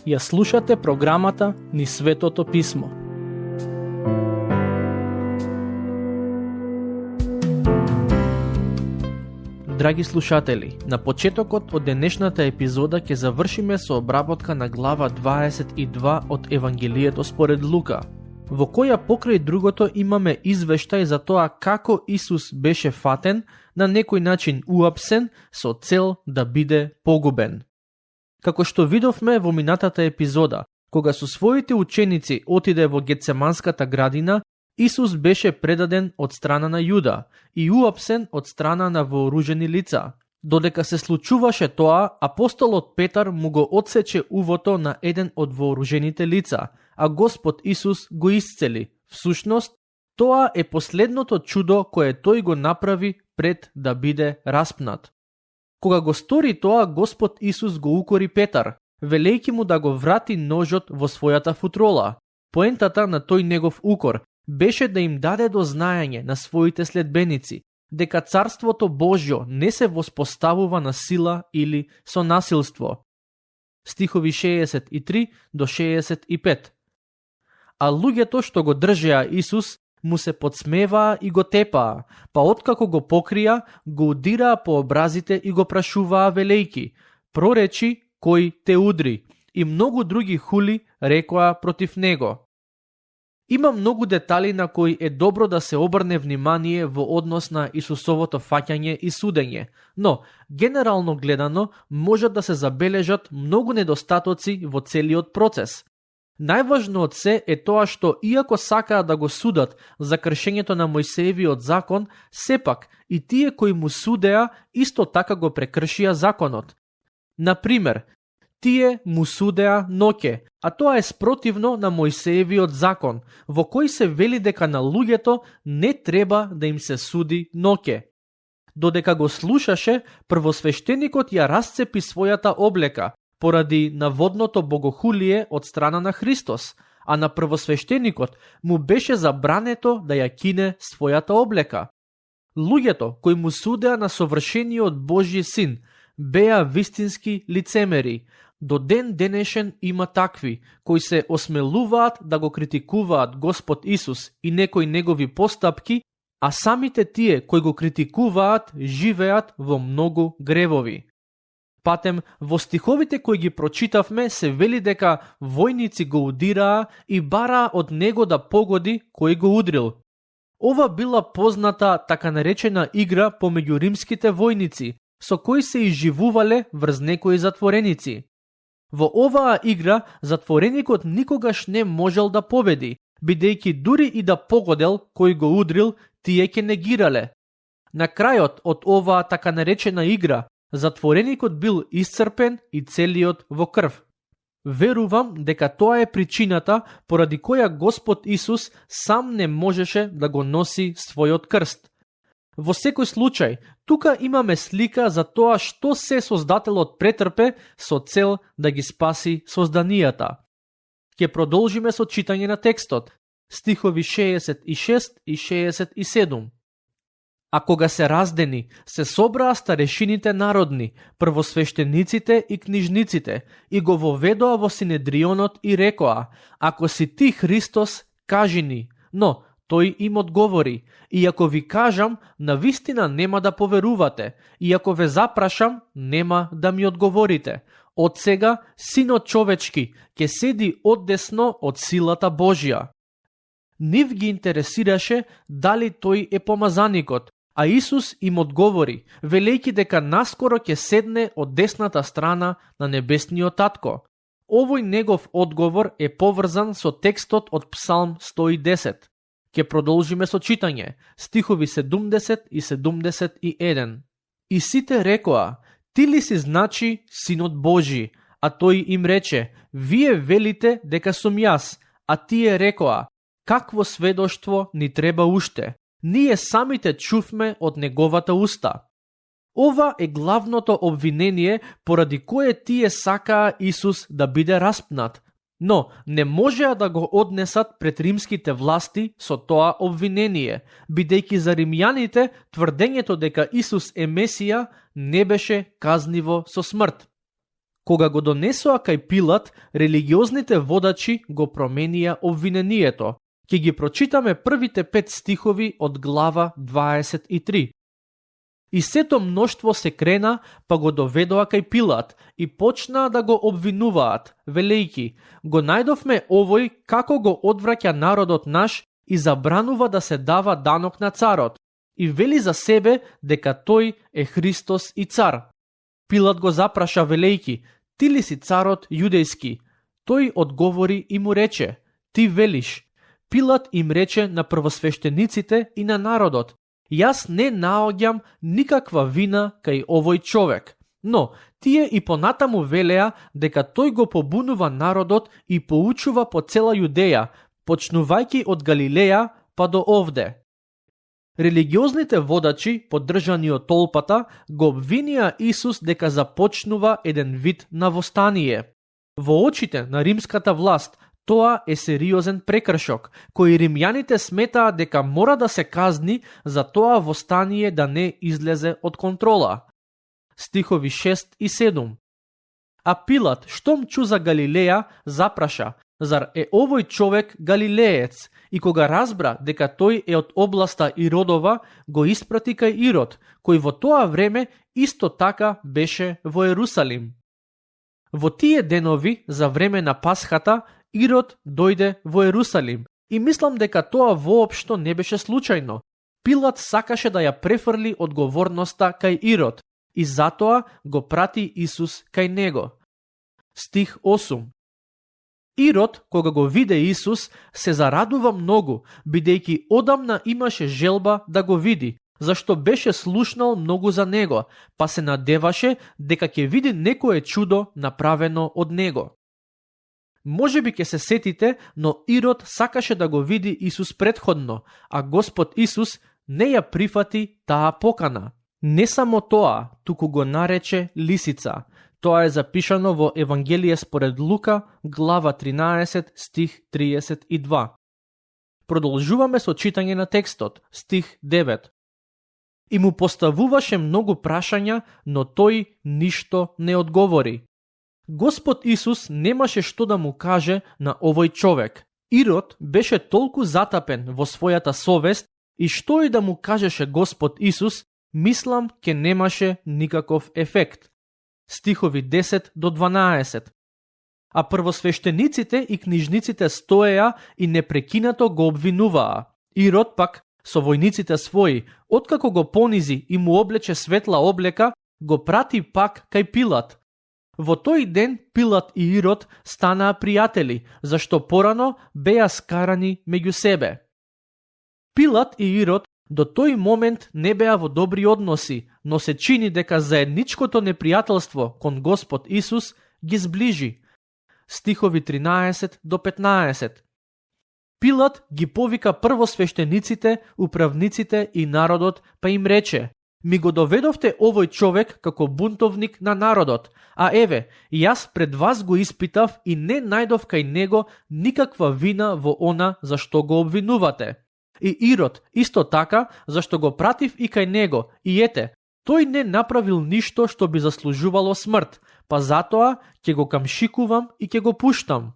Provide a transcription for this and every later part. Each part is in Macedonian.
Ја слушате програмата Низ Светото Писмо. Драги слушатели, на почетокот од денешната епизода ќе завршиме со обработка на глава 22 од Евангелието според Лука, во која покрај другото имаме извештај за тоа како Исус беше фатен, на некој начин уапсен, со цел да биде погубен. Како што видовме во минатата епизода, кога со своите ученици отиде во Гетсеманската градина, Исус беше предаден од страна на Јуда и уапсен од страна на вооружени лица. Додека се случуваше тоа, апостолот Петар му го отсече увото на еден од вооружените лица, а Господ Исус го исцели. Всушност, тоа е последното чудо кое тој го направи пред да биде распнат. Кога го стори тоа, Господ Исус го укори Петар, велејќи му да го врати ножот во својата футрола. Поентата на тој негов укор беше да им даде до знаење на своите следбеници дека Царството Божјо не се воспоставува на сила или со насилство. Стихови 63 до 65. А луѓето што го држеа Исус му се подсмеваа и го тепаа, па откако го покрија, го удираа по образите и го прашуваа велејки: проречи кој те удри, и многу други хули рекоа против него. Има многу детали на кои е добро да се обрне внимание во однос на Исусовото фаќање и судење, но, генерално гледано, можат да се забележат многу недостатоци во целиот процес. Најважно од се е тоа што, иако сакаа да го судат за кршењето на Мојсеевиот закон, сепак и тие кои му судеа исто така го прекршија законот. Например, тие му судеа ноќе, а тоа е спротивно на Мојсеевиот закон, во кој се вели дека на луѓето не треба да им се суди ноќе. Додека го слушаше, првосвештеникот ја расцепи својата облека, поради наводното богохулие од страна на Христос, а на првосвештеникот му беше забрането да ја кине својата облека. Луѓето кои му судеа на совршениот Божји син беа вистински лицемери. До ден денешен има такви кои се осмелуваат да го критикуваат Господ Исус и некои негови постапки, а самите тие кои го критикуваат живеат во многу гревови. Патем, во стиховите кои ги прочитавме се вели дека војници го удираа и бараа од него да погоди кој го удрил. Ова била позната така наречена игра помеѓу римските војници, со кои се изживувале врз некои затвореници. Во оваа игра затвореникот никогаш не можел да победи, бидејќи дури и да погодел кој го удрил, тие ќе негирале. На крајот од оваа така наречена игра, затвореникот бил исцрпен и целиот во крв. Верувам дека тоа е причината поради која Господ Исус сам не можеше да го носи својот крст. Во секој случај, тука имаме слика за тоа што се Создателот претрпе со цел да ги спаси созданијата. Ќе продолжиме со читање на текстот, стихови 66 и 67. А кога се раздени, се собраа старешините народни, првосвештениците и книжниците, и го воведоа во Синедрионот и рекоа: ако си ти Христос, кажи ни. Но тој им одговори: иако ви кажам, навистина нема да поверувате, и ако ве запрашам, нема да ми одговорите. Од сега, Синот човечки ќе седи одесно од силата Божја. Нив ги интересираше дали тој е помазаникот, а Исус им одговори, велејќи дека наскоро ќе седне од десната страна на небесниот татко. Овој негов одговор е поврзан со текстот од Псалм 110. Ке продолжиме со читање, стихови 70 и 71. И сите рекоа: ти ли си значи Синот Божи? А тој им рече: вие велите дека сум јас. А тие рекоа: какво сведоштво ни треба уште? Ние самите чувме од неговата уста. Ова е главното обвинение поради кое тие сакаа Исус да биде распнат. Но не можеа да го однесат пред римските власти со тоа обвинение, бидејќи за римјаните тврдењето дека Исус е Месија не беше казниво со смрт. Кога го донесоа кај Пилат, религиозните водачи го променија обвинението. Ќе ги прочитаме првите 5 стихови од глава 23. И сето мноштво се крена, па го доведоа кај Пилат и почнаа да го обвинуваат, велејки: го најдовме овој како го одвраќа народот наш и забранува да се дава данок на царот, и вели за себе дека тој е Христос и цар. Пилат го запраша велејки: ти ли си царот јудејски? Тој одговори и му рече: ти велиш. Пилат им рече на првосвештениците и на народот: јас не наоѓам никаква вина кај овој човек. Но тие и понатаму велеа дека тој го побунува народот и поучува по цела Јудеја, почнувајќи од Галилеја па до овде. Религиозните водачи, поддржани од толпата, го обвинија Исус дека започнува еден вид на востание. Во очите на римската власт, тоа е сериозен прекршок, кој римјаните сметаа дека мора да се казни за тоа востание да не излезе од контрола. Стихови 6 и 7. А Пилат, штом чу за Галилеја, запраша: зар е овој човек галилеец? И кога разбра дека тој е од областа Иродова, го испрати кај Ирод, кој во тоа време исто така беше во Ерусалим. Во тие денови, за време на Пасхата, Ирод дојде во Ерусалим и мислам дека тоа воопшто не беше случајно. Пилат сакаше да ја префрли одговорноста кај Ирод и затоа го прати Исус кај него. Стих 8. Ирод, кога го виде Исус, се зарадува многу, бидејќи одамна имаше желба да го види, зашто беше слушнал многу за него, па се надеваше дека ќе види некое чудо направено од него. Може би ќе се сетите, но Ирод сакаше да го види Исус предходно, а Господ Исус не ја прифати таа покана. Не само тоа, туку го нарече лисица. Тоа е запишано во Евангелие според Лука, глава 13, стих 32. Продолжуваме со читање на текстот, стих 9. И му поставуваше многу прашања, но тој ништо не одговори. Господ Исус немаше што да му каже на овој човек. Ирод беше толку затапен во својата совест и што и да му кажеше Господ Исус, мислам ке немаше никаков ефект. Стихови 10 до 12. А првосвештениците и книжниците стоеа и непрекинато го обвинуваа. Ирод пак со војниците своји, откако го понизи и му облече светла облека, го прати пак кај Пилат. Во тој ден Пилат и Ирод станаа пријатели, зашто порано беа скарани меѓу себе. Пилат и Ирод до тој момент не беа во добри односи, но се чини дека заедничкото непријателство кон Господ Исус ги зближи. Стихови 13 до 15. Пилат ги повика првосвештениците, управниците и народот, па им рече: ми го доведовте овој човек како бунтовник на народот, а еве, јас пред вас го испитав и не најдов кај него никаква вина во она за што го обвинувате. И Ирод исто така, зашто го пратив и кај него, и ете, тој не направил ништо што би заслужувало смрт, па затоа ќе го камшикувам и ќе го пуштам.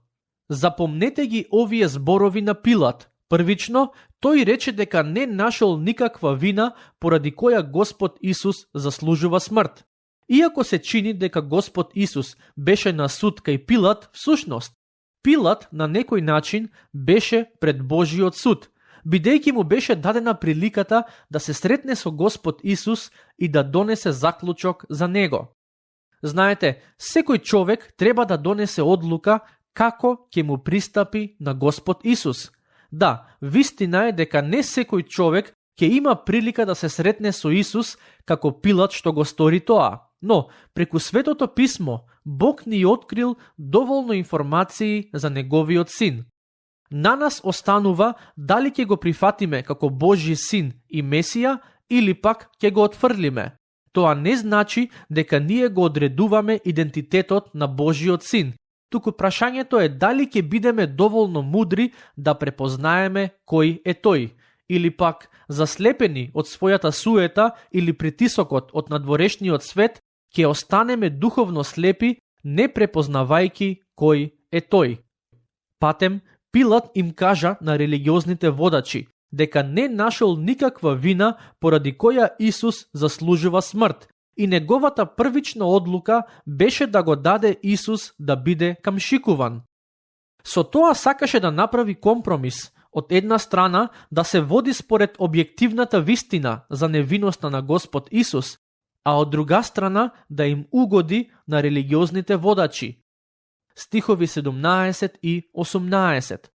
Запомнете ги овие зборови на Пилат. Првично, тој рече дека не нашол никаква вина поради која Господ Исус заслужува смрт. Иако се чини дека Господ Исус беше на суд кај Пилат, всушност, Пилат на некој начин беше пред Божиот суд, бидејќи му беше дадена приликата да се сретне со Господ Исус и да донесе заклучок за него. Знаете, секој човек треба да донесе одлука како ќе му пристапи на Господ Исус. Да, вистина е дека не секој човек ќе има прилика да се сретне со Исус како Пилат што го стори тоа. Но, преку Светото писмо, Бог ни открил доволно информации за неговиот син. На нас останува дали ќе го прифатиме како Божји син и Месија или пак ќе го отфрлиме. Тоа не значи дека ние го одредуваме идентитетот на Божјиот син, туку прашањето е дали ќе бидеме доволно мудри да препознаеме кој е тој, или пак заслепени од својата суета или притисокот од надворешниот свет, ќе останеме духовно слепи, не препознавајки кој е тој. Патем, Пилат им кажа на религиозните водачи дека не нашол никаква вина поради која Исус заслужува смрт и неговата првична одлука беше да го даде Исус да биде камшикуван. Со тоа сакаше да направи компромис, од една страна да се води според објективната вистина за невиноста на Господ Исус, а од друга страна да им угоди на религиозните водачи. Стихови 17 и 18.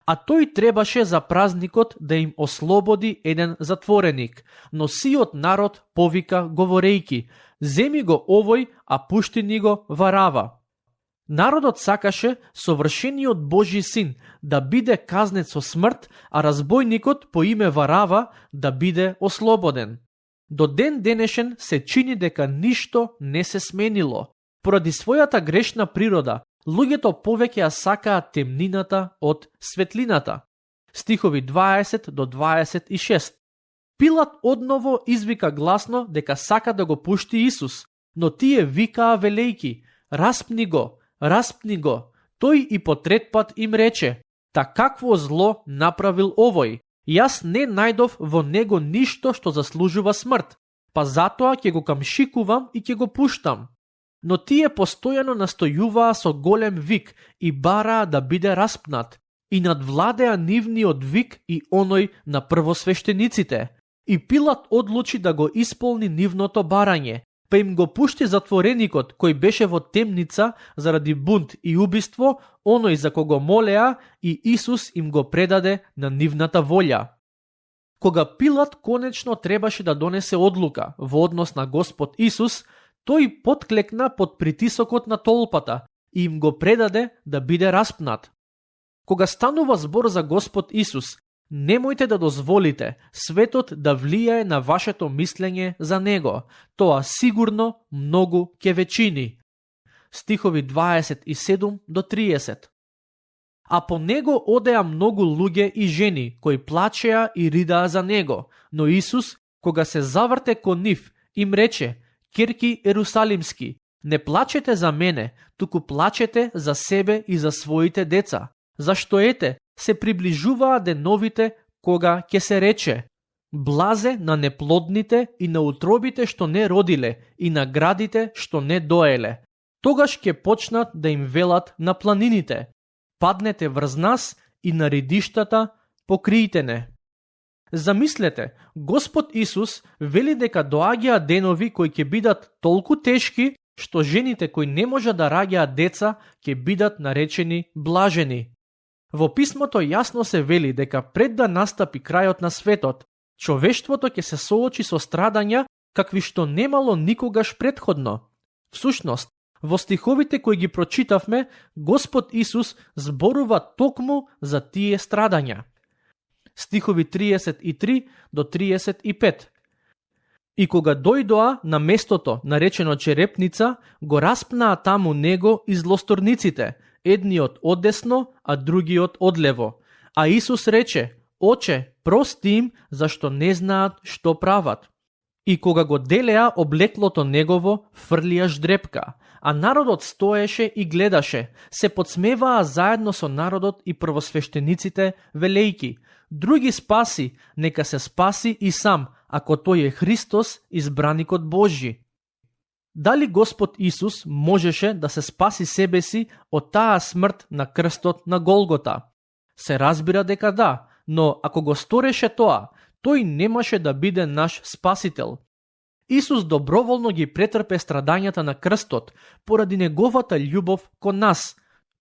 А тој требаше за празникот да им ослободи еден затвореник, но сиот народ повика говорејки: земи го овој, а пушти ни го Варава. Народот сакаше совршениот Божи син да биде казнет со смрт, а разбойникот по име Варава да биде ослободен. До ден денешен се чини дека ништо не се сменило. Поради својата грешна природа, луѓето повеќе ја сакаат темнината од светлината. Стихови 20 до 26. Пилат одново извика гласно дека сака да го пушти Исус, но тие викаа велејки: распни го, распни го. Тој и по трет пат им рече: та какво зло направил овој? Јас не најдов во него ништо што заслужува смрт, па затоа ќе го камшикувам и ќе го пуштам. Но тие постојано настојуваа со голем вик и бараа да биде распнат, и надвладеа нивниот вик и оној на првосвештениците. И Пилат одлучи да го исполни нивното барање, па им го пушти затвореникот кој беше во темница заради бунт и убиство, оној за кого молеа, и Исус им го предаде на нивната волја. Кога Пилат конечно требаше да донесе одлука во однос на Господ Исус, тој потклекна под притисокот на толпата и им го предаде да биде распнат. Кога станува збор за Господ Исус, немојте да дозволите светот да влијае на вашето мислење за него. Тоа сигурно многу ќе ве чини. Стихови 27 до 30. А по него одеа многу луѓе и жени, кои плачеа и ридаа за него, но Исус, кога се заврте кон нив, им рече: Керки Ерусалимски, не плачете за мене, туку плачете за себе и за своите деца. Зашто ете, се приближуваа деновите кога ќе се рече: блазе на неплодните и на утробите што не родиле и на градите што не доеле. Тогаш ќе почнат да им велат на планините: паднете врз нас, и на ридиштата покријте не. Замислете, Господ Исус вели дека доаѓаат денови кои ќе бидат толку тешки што жените кои не можат да раѓаат деца ќе бидат наречени блажени. Во писмото јасно се вели дека пред да настапи крајот на светот, човештвото ќе се соочи со страдања какви што немало никогаш претходно. Всушност, во стиховите кои ги прочитавме, Господ Исус зборува токму за тие страдања. Стихови 33 до 35. И кога дојдоа на местото наречено Черепница, го распнаа таму него и злосторниците, едниот одесно, а другиот одлево. А Исус рече: Оче, прости им, зашто не знаат што прават. И кога го делеа облеклото негово, фрлија ждрепка, а народот стоеше и гледаше, се подсмеваа заедно со народот и првосвештениците, велејки: други спаси, нека се спаси и сам, ако тој е Христос, избраникот Божји. Дали Господ Исус можеше да се спаси себе си од таа смрт на крстот на Голгота? Се разбира дека да, но ако го стореше тоа, тој немаше да биде наш спасител. Исус доброволно ги претрпе страдањата на крстот поради неговата љубов кон нас.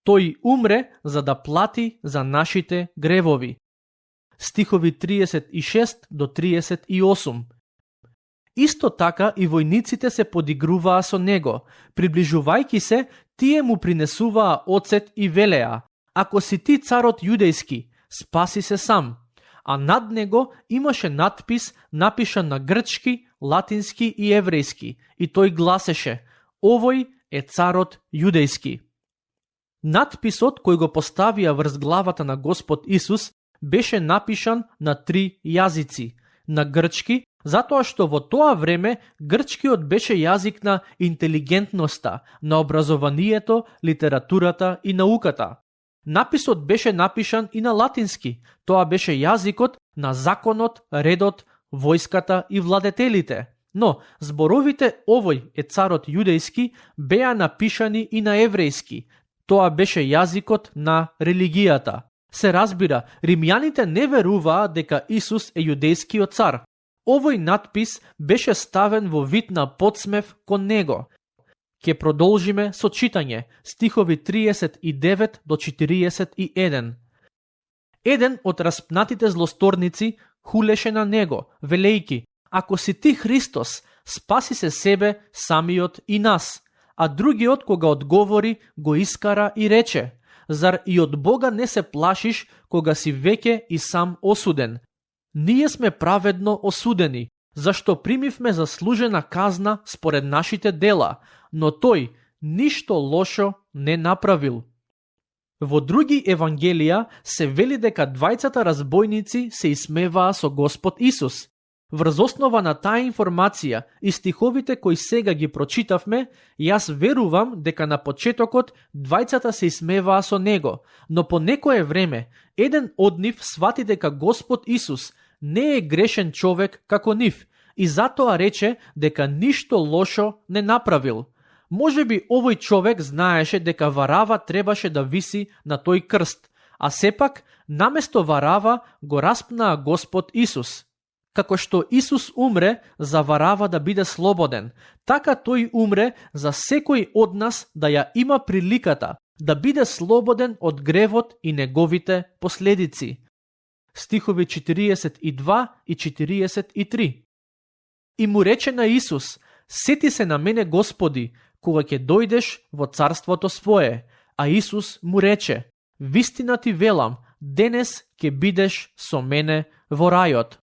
Тој умре за да плати за нашите гревови. Стихови 36 до 38. Исто така и војниците се подигруваа со него. Приближувајќи се, тие му принесуваа оцет и велеа: ако си ти царот јудејски, спаси се сам. А над него имаше надпис напишан на грчки, латински и еврејски, и тој гласеше: овој е царот јудејски. Надписот кој го поставија врз главата на Господ Исус беше напишан на 3 јазици. На грчки, затоа што во тоа време грчкиот беше јазик на интелигентноста, на образованието, литературата и науката. Написот беше напишан и на латински. Тоа беше јазикот на законот, редот, војската и владетелите. Но зборовите овој е царот јудејски беа напишани и на еврејски. Тоа беше јазикот на религијата. Се разбира, римјаните не веруваа дека Исус е јудејскиот цар. Овој надпис беше ставен во вид на подсмев кон него. Ке продолжиме со читање, стихови 39 до 41. Еден од распнатите злосторници хулеше на него, велејки: ако си ти Христос, спаси се себе, самиот и нас. А другиот кога одговори, го искара и рече: зар и од Бога не се плашиш кога си веќе и сам осуден? Ние сме праведно осудени, зашто примивме заслужена казна според нашите дела, но тој ништо лошо не направил. Во други евангелија се вели дека двајцата разбойници се исмеваа со Господ Исус. Врз основа на таа информација и стиховите кои сега ги прочитавме, јас верувам дека на почетокот двајцата се исмеваа со него, но по некое време еден од нив свати дека Господ Исус не е грешен човек како нив и затоа рече дека ништо лошо не направил. Можеби овој човек знаеше дека Варава требаше да виси на тој крст, а сепак наместо Варава го распнаа Господ Исус. Како што Исус умре за Варава да биде слободен, така тој умре за секој од нас да ја има приликата да биде слободен од гревот и неговите последици. Стихови 42 и 43. И му рече на Исус: сети се на мене, Господи, кога ќе дојдеш во царството свое. А Исус му рече: вистина ти велам, денес ќе бидеш со мене во рајот.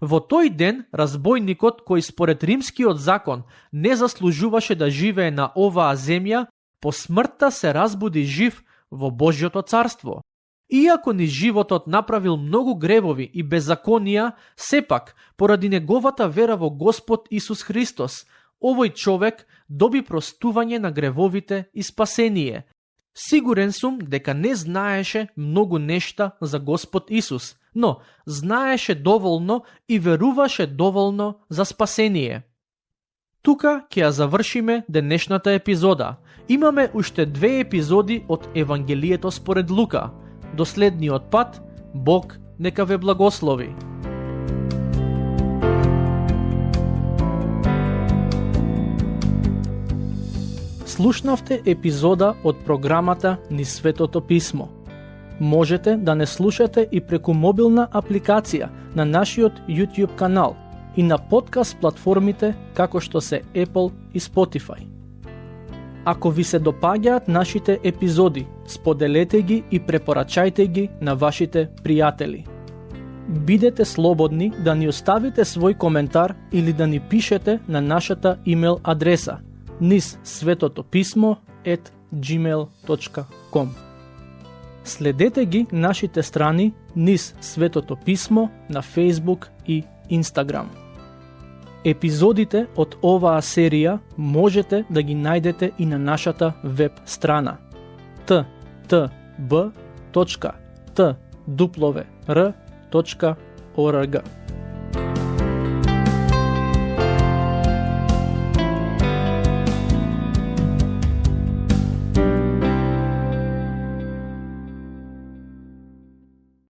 Во тој ден, разбойникот, кој според римскиот закон не заслужуваше да живее на оваа земја, по смртта се разбуди жив во Божјото царство. Иако низ животот направил многу гревови и беззаконија, сепак, поради неговата вера во Господ Исус Христос, овој човек доби простување на гревовите и спасение. Сигурен сум дека не знаеше многу нешта за Господ Исус, но знаеше доволно и веруваше доволно за спасение. Тука ќе ја завршиме денешната епизода. Имаме уште 2 епизоди од Евангелието според Лука. До следниот пат, Бог нека ве благослови. Слушнавте епизода од програмата Низ Светото Писмо. Можете да не слушате и преку мобилна апликација на нашиот YouTube канал и на подкаст платформите како што се Apple и Spotify. Ако ви се допаѓаат нашите епизоди, споделете ги и препорачајте ги на вашите пријатели. Бидете слободни да ни оставите свој коментар или да ни пишете на нашата имейл адреса nizsvetotopismo@gmail.com. Следете ги нашите страни Низ Светото Писмо на Facebook и Instagram. Епизодите од оваа серија можете да ги најдете и на нашата веб страна ttb.twr.org.